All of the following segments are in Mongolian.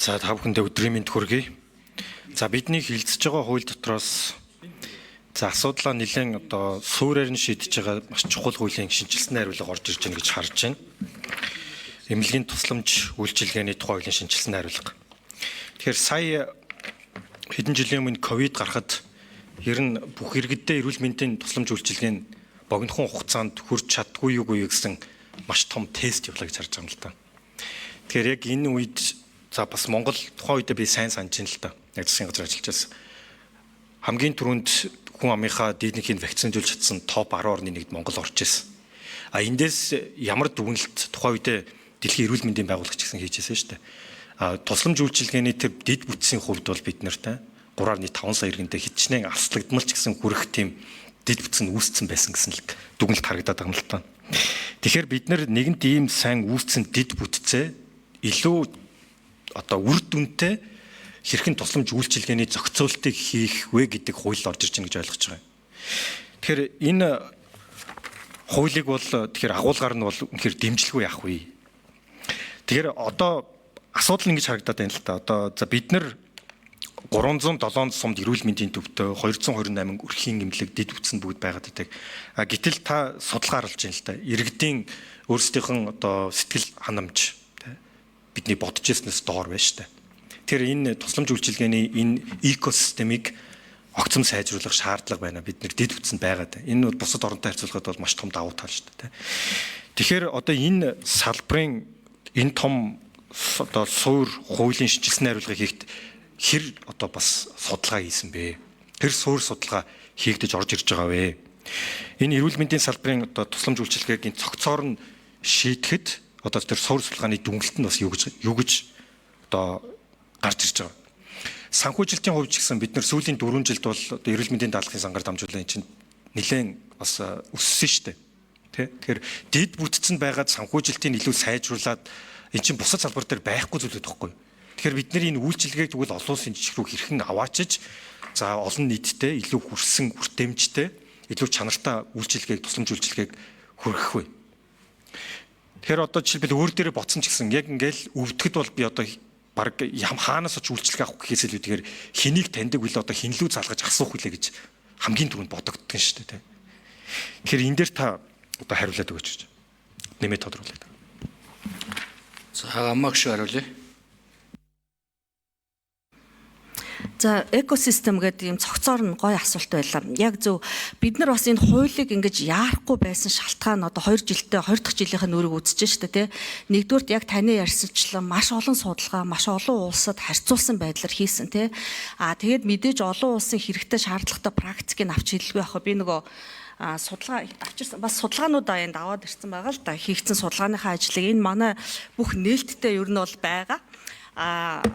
За, та бүхэндээ өдрийн мэнд хүргэе. За, бидний хилцэж байгаа хууль дотроос за асуудлаа нэлээд одоо суураар нь шийдэж байгаа маш чухал хуулийн шинэчилсэн найруулга орж ирж байна гэж харж байна. Эмнэлгийн тусламж үйлчилгээний тухай хуулийн шинэчилсэн найруулга. Тэгэхээр сая хэдэн жилийн өмнө ковид гарахад ер нь бүх иргэдээ эрүүл мэндийн тусламж үйлчилгээ нь богинохон хугацаанд хүрч чаддгүй юу гэсэн маш том тест явуулаа гэж харж байгаа юм л та. Тэгэхээр яг энэ үед за бас Монгол тухайн үедээ би сайн санаж байна л та. Яг засгийн газар ажиллаж байсан. Хамгийн түрүүнд хүн амынхаа дийлэнхийг вакцинжуулж чадсан топ 10 орны нэгд Монгол орж ирсэн. А эндээс ямар дүгнэлт тухайн үедээ дэлхийн эрүүл мэндийн байгууллага ч гэсэн хийж байсан шүү дээ. А тусламж үйлчилгээний тэр дэд бүтцийн хувьд бол бид нартай 3.5 сая иргэнтэй хичнээн алслагдмал ч гэсэн хүрэх тийм дэд бүтц нь үүссэн байсан гэсэн л дүгнэлт харагдаад байгаа юм л та. Тэгэхээр бид нар нэгэнт ийм сайн үүссэн дэд бүтцээ илүү одоо үр дүнтэй хэрхэн тусламж үйлчилгээний зохицуултыг хийх вэ гэдэг хууль орж ирж байна гэж ойлгож байгаа юм. Тэгэхээр энэ хуулийг бол тэгэхээр агуулгаар нь бол үнэхээр дэмжлэгүй яах вэ? Тэгэхээр одоо асуудал нь ингэж харагдаад байна л та. Одоо за бид нар 307 сумд эрүүл мэндийн төвтэй 228 өрхийн эмнэлэг дэд бүтсэн бүгд байгаад байдаг. А гэтэл та судалгаа гаргалж байна л та. Иргэдийн өөрсдийнх нь одоо сэтгэл ханамж бидний бодож ирснээс доор байна шүү дээ. Тэгэхээр энэ тусламж үйлчилгээний энэ экосистемийг огцом сайжруулах шаардлага байна. Бид нэр дэд бүтсэнд байгаад. Энэ бол бусад оронтой харьцуулахад бол маш том давуу тал шүү дээ. Тэгэхээр одоо энэ салбарын энэ том одоо суур хуулийн шинжилсэн найруулгыг хийхэд хэр одоо бас судалгаа хийсэн бэ? Тэр суур судалгаа хийгдэж орж ирж байгаа вэ? Энэ эрүүл мэндийн салбарын одоо тусламж үйлчилгээг энэ цогцоор нь шийдэхэд одоо тэр суур судалгааны дүнэлт нь бас юу гэж одоо гарч ирж байгаа. Санхүүжилтийн хувьд ч гэсэн бид нар сүүлийн 4 жилд бол одоо эрүүл мэндийн даатгалын сангаар дамжуулан чинь нэлээд бас өссөн шүү дээ. Тэ? Тэгэхээр дэд бүтцэнд байгаад санхүүжилтийг илүү сайжруулад эн чинь бусад салбар дээр байхгүй зүйлүүд байхгүй. Тэгэхээр бид нар энэ үйлчилгээг тэгвэл олон улсын жишг рүү хэрхэн аваачиж за олон нийтдээ илүү хүрсэн хүртээмжтэй, илүү чанартай үйлчилгээг, тусламж үйлчилгээг хүргэх вэ? Тэгэхээр одоо жишээлбэл өөр дээрээ бодсон ч гэсэн яг ингээл өвдөхөд бол би одоо баг ям хаанаас оч үйлчилгээ авах гэхээс илүү тэгэхээр хэнийг таньдаг вүлээ, одоо хинлүү залгаж асуух вүлээ гэж хамгийн түрүүнд бодогддог шүү дээ. Тэгэхээр энэ дээр та одоо хариулаад өгөөч гэж. Нэмээд тодруулаад. За, аммаг шүү хариулъя. За, экосистем гэдэг ийм цогцоор нь гоё асуулт байлаа. Яг зөв, бид нар бас энэ хуулийг ингэж яарахгүй байсан шалтгаан одоо 2 жилдээ 20 дахь жилийнхээ нүрийг үзэж штэ, тий. Нэгдүгüрт яг таны ярьсанчлан маш олон судалгаа, маш олон улсад харьцуулсан байдлаар хийсэн, тий. Аа, тэгээд мэдээж олон улсын хэрэгтэй шаардлагатай практикийг авч хэлгүй яг би нөгөө судалгаа авчирсан, бас судалгаануудаа энд аваад ирсэн байгаа л да. Хийгдсэн судалгааныхаа ажлыг энэ манай бүх нээлттэй ер нь бол байгаа. Аа,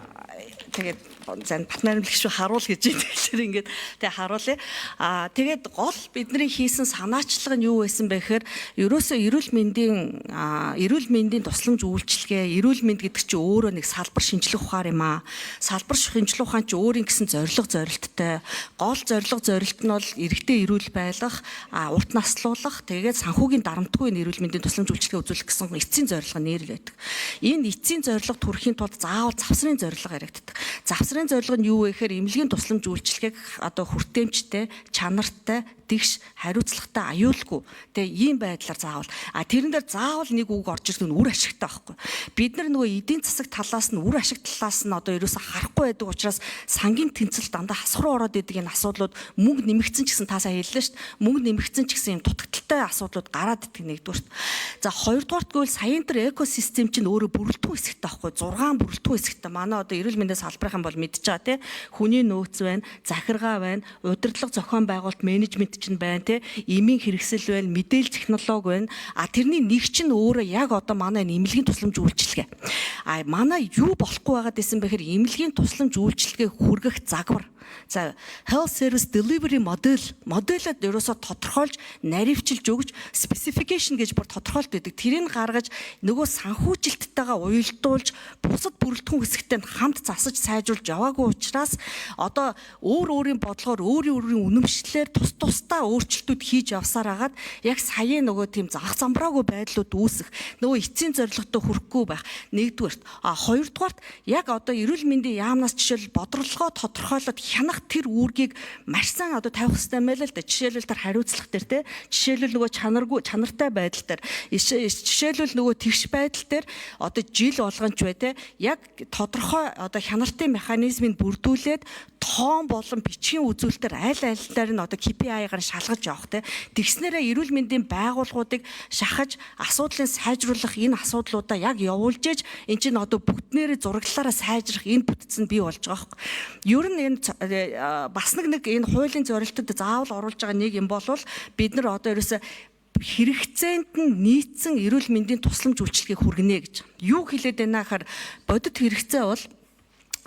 тэгээд зан Батнайрамлаг шүү харуул гэж байна. Тэгэхээр ингээд тэг харуулъя. Аа, тэгээд гол бидний хийсэн санаачлага нь юу байсан бэ гэхээр ерөөсөө эрүүл мэндийн тусламж үйлчилгээ, эрүүл мэнд гэдэг чинь өөрөө нэг салбар шинжлэх ухаан юм аа. Салбар шинжлэх ухаан чинь өөрийн гэсэн зорилго зорилттой. Гол зорилго зорилт нь бол иргэдээ эрүүл байлгах, урт наслуулах, тэгээд санхүүгийн дарамтгүй эрүүл мэндийн тусламж үйлчилгээ үзүүлэх гэсэн эцсийн зорилго нэр л байдаг. Энэ эцсийн зорилго хүрэхийн тулд заавал завсрын зорилго яригддаг. Завсрын зорилго нь юу вэ гэхээр эмнэлгийн тусламж үйлчилгээг одоо хүртээмжтэй, чанартай, тэгш, хариуцлагатай, аюулгүй тэгээ ийм байдлаар заавал, а тэрэн дээр заавал нэг үг орж ирдэг нь үр ашигтай байхгүй. Бид нар нөгөө эдийн засаг талаас нь, үр ашиг талаас нь одоо ерөөсө харахгүй байдаг учраас сангийн тэнцэл дандаа хасах руу ороод идэг. Энэ асуудлууд мөнгө нэмэгдсэн ч гэсэн, та сайн хэллээ шүү дээ. Мөнгө нэмэгдсэн ч гэсэн юм дутагдалтай асуудлууд гараад идэг нэгдүгüрт. За, хоёрдугаарт гэвэл саяын тэр экосистем чинь өөрөө бүрэлдэхүүн хэсэгтэй байхгүй. 6 бүрэлдэхүүн хэсэгтэй. Манай одоо эрүүл мэндийн салбарын бол мэдж байгаа, тий. Хүний нөөц байна, захиргаа байна, удирдлага, зохион байгуулалт, менежмент чинь байна, тий. Эмийн хэрэгсэл байна, мэдээлэл технологи байна. А тэрний нэг чинь өөрөө яг одоо манай энэ эмнэлгийн тусламж үйлчилгээ. А манай юу болохгүй байгаад исэн бэ гэхээр эмнэлгийн тусламж үйлчилгээ хүргэх загвар. За, health service delivery model модельд ерөөсөө тодорхойлж, наривчилж өгч, specification гэж бүр тодорхойлт байдаг. Тэрийг гаргаж нөгөө санхүүжилттэйгээ уялдуулж бусад бүрэлдэхүүн хэсэгтэй хамт хамт засаж сайжруулж яваагүй учраас одоо өөр өөрийн бодлогоор өөрийн өөрийн үнэмшлэлээр тус тусдаа өөрчлөлтүүд хийж явсаар хагаад яг саяын нөгөө тийм завх замбраагүй байдлууд үүсэх, нөгөө эцсийн зорилготой хүрэхгүй байх нэгдүгээрт. А хоёрдугаарт яг одоо эрүүл мэндийн яамнаас жишээл бодролгоо тодорхойлоод хянах тэр үүргийг маш сайн одоо тавих хэрэгтэй юм байл л да. Жишээлбэл тэр хариуцлага дээр те, жишээлбэл нөгөө чанаргүй чанартай байдал дээр, жишээлбэл нөгөө тэгш байдал дээр одоо жил болгон ч бай те, яг тодорхой одоо хяналтын механизмыг бүрдүүлээд тоон болон бичгийн үзүүлэлтээр аль аль нь одоо KPI-гаар шалгаж явах те. Тэгснээрээ эрүүл мэндийн байгууллагуудыг шахаж асуудлыг сайжруулах энэ асуудлуудаа яг явуулж ээж эн чинь одоо бүгднээрээ зураглалаараа сайжрах энэ бүтц нь бий болж байгаа хөөе. Ер нь энэ бас нэг энэ хуулийн зорилтод заавал оруулж байгаа нэг юм бол бид нар одоо ерөөсөө хэрэгцээнд нь нийцсэн эрүүл мэндийн тусламж үйлчилгээг хүргэнэ гэж. Юу хэлээд байна гэхээр бодит хэрэгцээ бол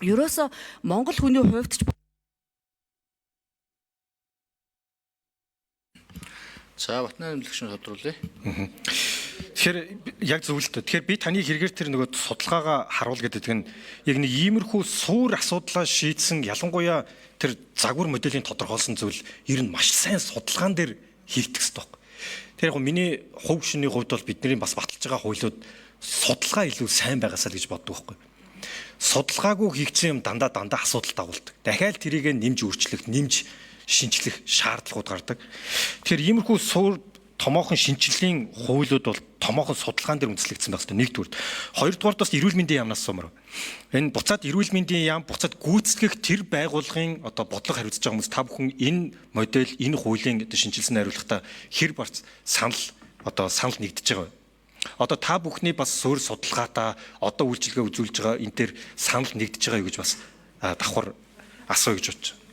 ерөөсөө Монгол хүний хувьд ч. За Батнаа нэмлэгч тодруулъя. Тэгэхээр яг зөв л дээ. Тэгэхээр би таны хэрэгээр тэр нөгөө судалгаагаа харуул гэдэг нь яг нэг иймэрхүү суур асуудлаа шийдсэн, ялангуяа тэр загвар моделийн тодорхойлсон зүйл ер нь маш сайн судалгаан дээр хийгдэх хэрэгтэй байхгүй. Тэгэхээр яг миний хувь шүний хувьд бол бидний бас баталж байгаа хуулиуд судалгаа илүү сайн байгаасаа л гэж боддог байхгүй. Судалгаагүй хийгдсэн юм дандаа асуудал дагуулдаг. Дахиад тэрийг нэмж өөрчлөх, нэмж шинчлэх шаардлагууд гардаг. Тэгэхээр иймэрхүү суур томоохон шинжилгээний хуулиуд бол томоохон судалгаан дээр үндэслэгдсэн байх хэрэгтэй нэгдүгürt. Хоёрдугаарт бас эрүүл мэндийн яамнаас асуумаар. Энэ буцаад эрүүл мэндийн яам буцаад гүйцэтгэх тэр байгууллагын одоо бодлого хариуцж байгаа хүмүүс та бүхэн энэ модель, энэ хуулийн одоо шинжилсэн найруулгатаа хэр барц санал одоо санал нэгдэж байгаа вэ? Одоо та бүхний бас суурь судалгаатай одоо үйлчилгээ үзүүлж байгаа энэ төр санал нэгдэж байгаа юу гэж бас давхар асууя гэж бодож байна.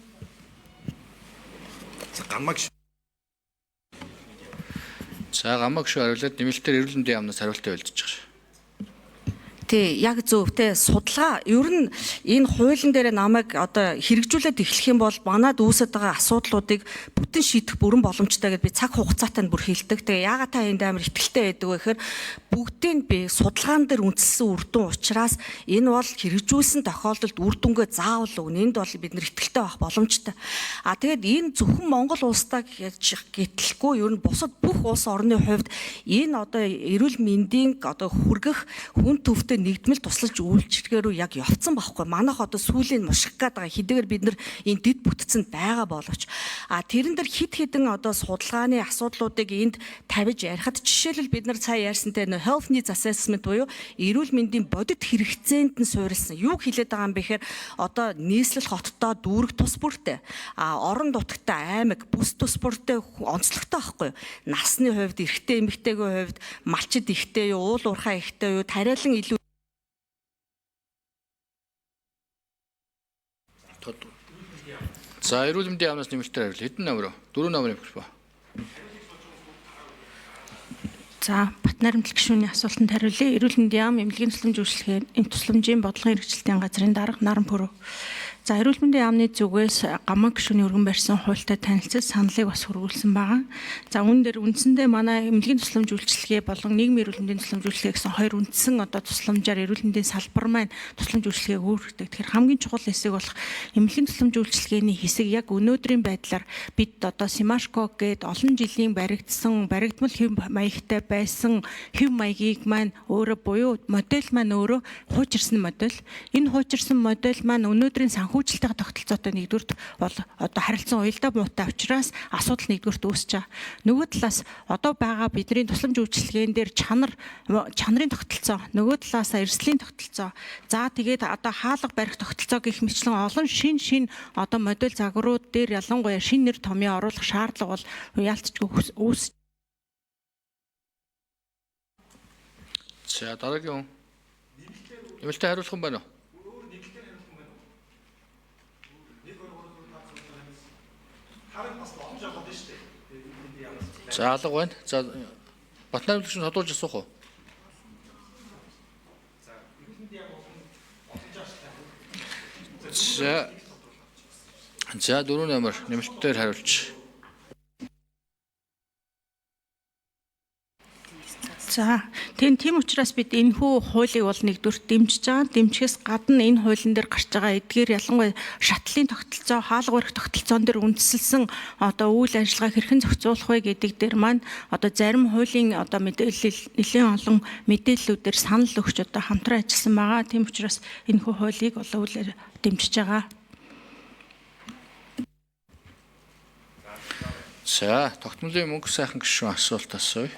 За гамаг. За гамаг шүү хариулаад нэмэлтээр эрүүл мэндийн яамнаас хариултаа бэлдэж байгаа. Тий, яг зөв те, судалгаа ер нь энэ хуулийн дээр намайг одоо хэрэгжүүлээд эхлэх юм бол манад үүсэж байгаа асуудлуудыг бүтэн шийдэх бүрэн боломжтой гэдээ би цаг хугацаатай нь бүр хэлдэг. Тэгээ яагаад та энд амар ихтгэлтэй байдаг вэ гэхээр бүгдийг би судалгаан дээр үндэслсэн үр дүн учраас энэ бол хэрэгжүүлсэн тохиолдолд үр дүнгээ заавал өгнө. Энд бол бид нэр ихтгэлтэй байх боломжтой. А тэгээд энэ зөвхөн Монгол улстай гэтлэхгүй ер нь бусад бүх улс орны хувьд энэ одоо эрүүл мэндийн одоо хүргэх хүн төвтэй нэгдмэл туслаж үйлчлэгээ рүү яг явцсан байхгүй. Манайх одоо сүүлийн мушгах гээд байгаа. Хэдийгээр бид нар энэ дэд бүтцэнд байгаа боловч а тэрэн дээр хид хідэн одоо судалгааны асуудлуудыг энд тавьж ярихад жишээлбэл бид нар сая ярьсантай нөө health needs assessment буюу эрүүл мэндийн бодит хэрэгцээнд нь суурилсан. Юу хэлээд байгаа юм бэ гэхээр одоо нийслэл хоттой дүүрэг тус бүртэй, а орон нутагтай аймаг бүс тус бүртэй онцлогтой байхгүй юу? Насны хувьд, эрэгтэй эмэгтэйгийн хувьд, малчид ихтэй юу, уул уурхай ихтэй юу, тариалан илүү. За эрүүл мэндийн яамнаас нэмэлтээр хариулъя. Хэдэн номер вэ? 4 номерын микрофон. За Батнайрамтлал гишүүний асуултанд хариулъя. Эрүүл мэндийн яам эмнэлгийн тусламж үйлчилгээ, эм тусламжийн бодлогын хэрэгжилтийн газрын дарга Наран Пүрв. За эрүүл мэндийн яамны зүгээс гамаг гишүүний өргөн барьсан хуультай танилцаж саналыг бас хүргүүлсэн байгаа. За үүн дээр үндсэндээ манай эмнэлгийн тусламж үйлчилгээ болон нийгмийн эрүүл мэндийн тусламж үйлчилгээ гэсэн хоёр үндсэн одоо тусламжаар эрүүл мэндийн салбар маань тусламж үйлчилгээг үүрэгдэг. Тэгэхээр хамгийн чухал хэсэг болох эмнэлгийн тусламж үйлчилгээний хэсэг яг өнөөдрийн байдлаар бид одоо Симашко гээд олон жилийн баригдсан баригдмал хэв маягтай байсан хэв маягийг маань өөрөө буюу модель маань өөрөө хуучирсан модель. Энэ хуучирсан модель маань өнөөдрийн санхүүжилтийн тогтолцоотой нэгдүгüрт бол одоо харилцан уялдаа муутай учраас асуудал нэгдүгüрт үүсэж байгаа. Нөгөө талаас одоо байгаа бидний тусламж үйлчилгээн дээр чанарын тогтолцоо, нөгөө талаас эрсдлийн тогтолцоо, за тэгээд одоо хаалга барих тогтолцоо гэх мэтлэн олон шин одоо модель загварууд дээр ялангуяа шин нэр томьёо оруулах шаардлага бол яалтчгүй үүсэж. За дараагийн хүн. Нэмэлтээ хариулах юм байна уу? За алга байна. За Батнайрамтлал гишүүн тодруулж асуух уу? За 4 номер нэмэлтээр хариулж. За тийм учраас бид энэхүү хуулийг бол нэгдүгээр дэмжиж байгаа. Дэмжихээс гадна энэ хуулийн дээр гарч байгаа эдгээр ялангуяа шатлалын тогтолцоо, хаалга барих тогтолцоон дээр үндэслэсэн одоо үйл ажиллагаа хэрхэн зохицуулах вэ гэдэг дээр маань одоо зарим хуулийн одоо мэдээлэл нэлээн олон мэдээллүүдээр санал өгч одоо хамтран ажилласан байгаа. Тийм учраас энэхүү хуулийг бол үйл дэмжиж байгаа. За, тогтмолын мөнгө сайхан гишүүн асуулт асууя.